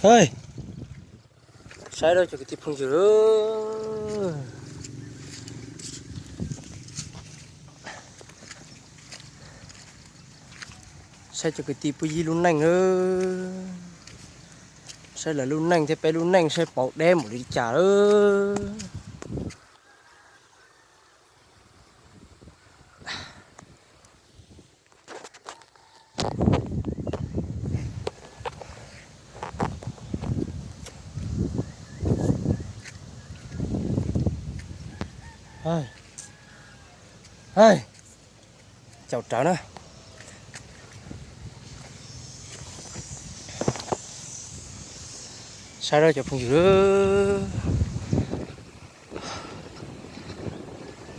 Hej, saib lawm cov kwv tij phooj ywg, saib cov kwv tij phooj ywg lub neej lawm, saib lawv lub neej thiab peb lub neej saib pauv deb npaum li cas lawm. Caum rawv na. Saib lawm cov phooj ywg,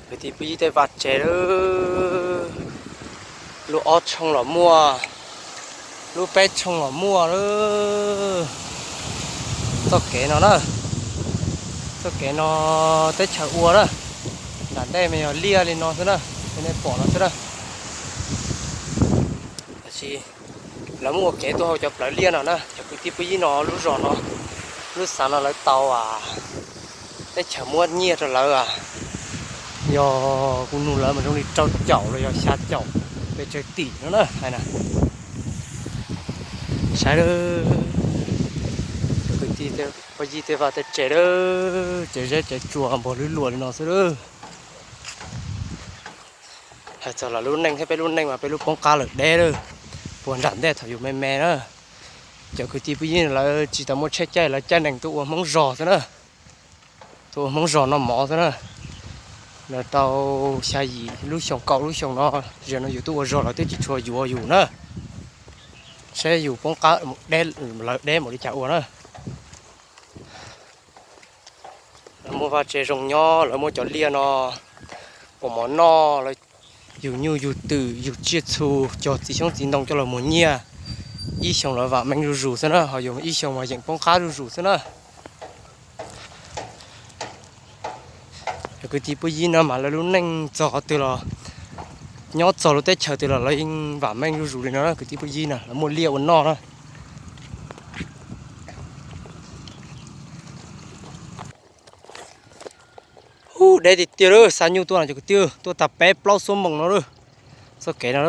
kwv tij phooj ywg tej vaj tsev lawm, lub ob tshooj los muaj, lub peb tshooj los muaj lawm. Txoj kev no na, txoj kev no teb chaws ua na, nram ntej mas yog liaj li no xwb na, li nej pom no xwb na. Tab sis lawv muab ua kev tuaj hauv cov plawv liaj no na, cov kwv tij phooj ywg no lub zos no, lub xav no lawv tau teb chaws muab nyiaj rau lawv, yog kuv nug lawv mas zoo li rau caum los yog xya caum pes tsawg tim no na hais na. Saib lawm, kwv tij phooj ywg tej vaj tej tsev lawm, tsev zeb tsev tsuas npog lwb luam li no xwb lawm. Hais txog lawv lub neej thiab peb lub neej mas peb lub poob qab lawm deb lawm. Puag nram ntej thaum yus me me na, cov kwv tij phooj ywg lawv tsis tau muaj tsheb caij, lawv caij nees tuaj ua Hmoob zog xwb na, tuaj ua Hmoob zog noj mov xwb na. Lawv tau xya yim lub xyoo kaum lub xyoo no, zaum no yus tuaj ua zog lawv twb tsis tshua yuav yus na. Saib yus poob qab lawm deb npaum li cas ua na. Lawv muaj vaj tsev zoo nyob, lawv muaj cov liaj no ua mov noj, lawv yug nyuj yug twm yug tsiaj txhu, cog txiv xyoob txiv ntoo coj los muag nyiaj. Ib xyoo lawv vam meej zuj zus xwb na, ho yus ib xyoo mas yeem poob qab zuj zus xwb na. Cov kwv tij phooj ywg no mas lawv lub neej txog qhov twg los, nyob txog lub teb chaws twg los lawv yeej vam meej zuj zus li no na kwv tij phooj ywg na, lawv muaj liaj ua noj na. Ub, deb tiag tiag lawm, xa nyuj tuaj no cov kwv tij, tuaj tag peb plaub xuab moos no lawm. Txoj kev no,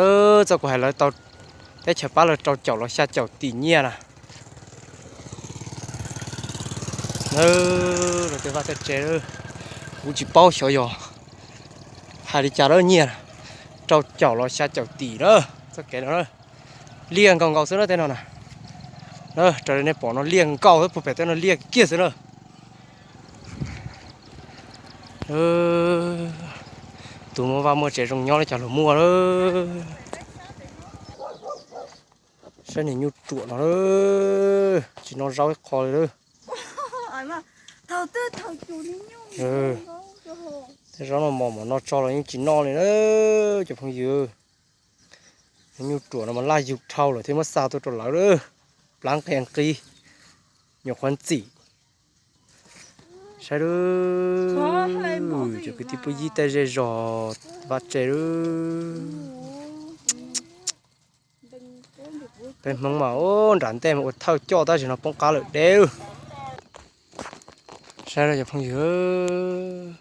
txoj kuv hais lawv tau teb chaws pab lawv rau caum los xya caum tim nyiaj na. Lawv tej vaj tej tsev, kuv tsis paub xyov yog hais li cas lawm, nyiaj rau caum los xya caum tim na. Txoj kev no liaj nkaus nkaus xwb na tej no na. Raws li nej pom no liaj nkaus xwb, puag pem tej no liaj kiag xwb na. Tus muaj vaj muaj tsev zoo nyob li cas los muaj lawm. Saib niag nyuj ruam no lawm, tsis noj zaub ib qho li lawm. Tej zaub no mos mos no tso los yeej tsis noj li na cov phooj ywg. Nyuj ruam no mas laj yug dhau lawm thiaj muab xa tuaj rau lawv lawm. Plab nqi nqi, nyuam qhuav ntxim. Saib lawm, cov kwv tij phooj ywg tej zej zog vaj tsev lawm. Peb Hmoob mas ua nram ntej mas ua thawj coj tab sis no poob qab lawm deb lawm. Saib lawm cov phooj ywg,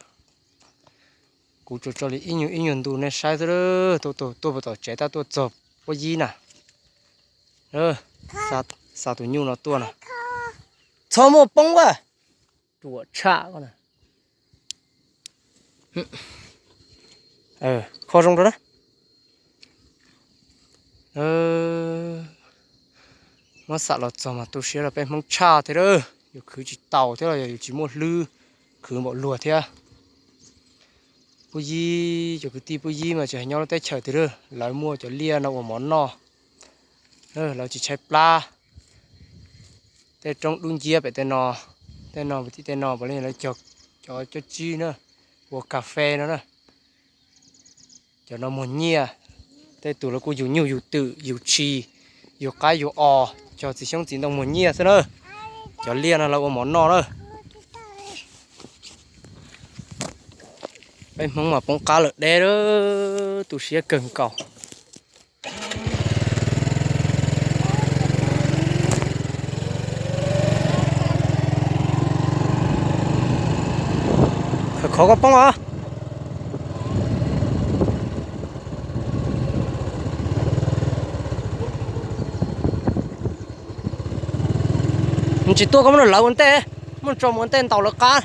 kuv tsuas tso li ib nyuag ib nyuag ntu nej saib xwb, tuaj puag tom tsev tab tuaj txog puab yib na. Xa tus nyuj no tuaj na. Txhob muaj poob a, ruam tshaj. Kho zoo rau na. Muab xam los txog mas tu siab rau peb Hmoob tshaj thiab lawm, yus khwv tsis tau thiab los yog yus tsis muaj hlwb khwv npaum luag thiab. Puab yib, cov kwv tij puab yib mas tsis hais nyob lub teb chaws twg lawm, lawv muaj cov liaj no ua mov noj, lawv tsis tshaib plab. Tej roob dub nciab pem tej no, tej no, tej no puav leej lawv cog cov coj tsib na, ua kas fes no na. Cov no muag nyiaj, tej tus lawv kuj yug nyuj yug twm yug tshis, yug qaib yug os, cog txiv xyoob txiv ntoo muag nyiaj xwb na. Cov liaj no lawv ua mov noj na. Peb Hmoob mas poob qab lawm deb lawm, tu siab kawg nkaus. Khov koj poob os. Tsis tuaj, koj muab lawv ua ntej, muab tso mus ua ntej ntaus lawv qab.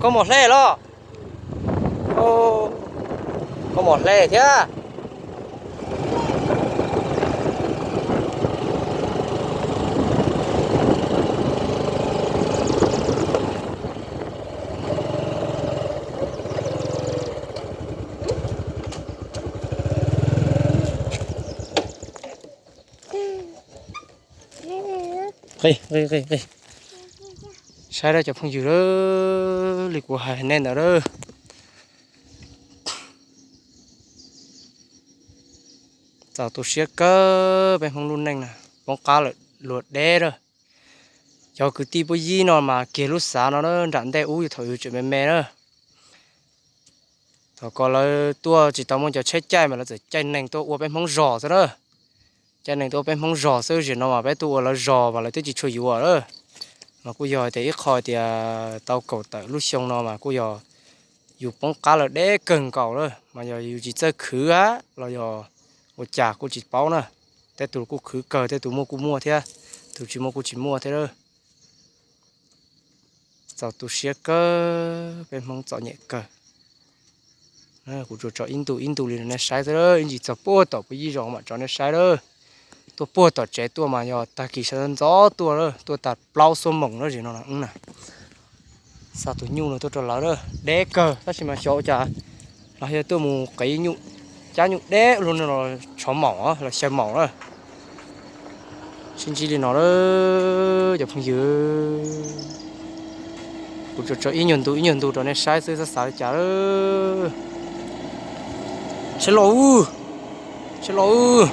Koj mus hle los? Koj mus hle thiab. Saib cov phooj ywg, li kuv hais nej ntawd, txaus tu siab kawg peb Hmoob lub neej na, poob qab lawm luag deb lawm. Cov kwv tij puab yib no mas kiag lub xav no na, nram ntej ub yus thaum yus tseem me me na. Thaum ko lawv tuaj tsis tau muaj cov tsheb caij mas lawv txawm caij nees tuaj ua peb Hmoob zos xwb na. Caij nees tuaj ua peb Hmoob zos xwb, zaum no mas peb tuaj ua lawv zos mas lawv twb tsis tshua yuav lawm. Mas kuj yog tias ib qho tias tau kaum tawm lub xyoo no mas kuj yog yus poob qab lawm deb kawg nkaus lawm, mas yog yus tsis txawj khwv los yog ua cas kuj tsis paub na. Tej tus kuj khwv kawg, tej tus muaj kuj muaj thiab, tus tsis muaj kuj tsis muaj thiab lawm. Txaus tu siab kawg, peb Hmoob txom nyem kawg. Kuv tsuas tso ib ntu ib ntu li rau nej saib xwb, ib ntsis txog puag tom puag yib zos mam tso nej saib lawm. Tuaj puag tom tsev tuaj mas yog tag kis sawv ntxov tuaj lawm, tuaj tag plaub xuab moos lawm zaum no na. Xa tus nyuj no tuaj rau lawv lawm, deb kawg tab sis mas xyov ua cas los yog tuaj mus qiv nyuj, cab nyuj deb ua luaj no los tshov maum los xyaw maum lawm. Sib ntsib li no lawm cov phooj ywg, kuv tsuas tso ib nyuag ntu ib nyuag ntu rau nej saib xwb, xav xav li cas lawm. Seb los, seb los.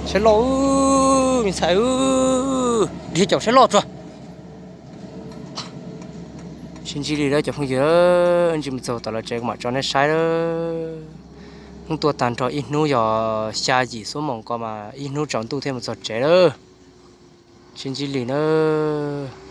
Seb los, me ntxhais, dhia caum seb los tso. Sib ntsib li lawm cov phooj ywg, ntsis mus txog tom lawv tsev kuv mam tso nej saib lawm. Hnub tuaj tag nrho ib hnub yog xya yim xuab moos ko mas ib hnub tsaus ntuj thiaj mus txog tsev lawm. Sib ntsib li nawb.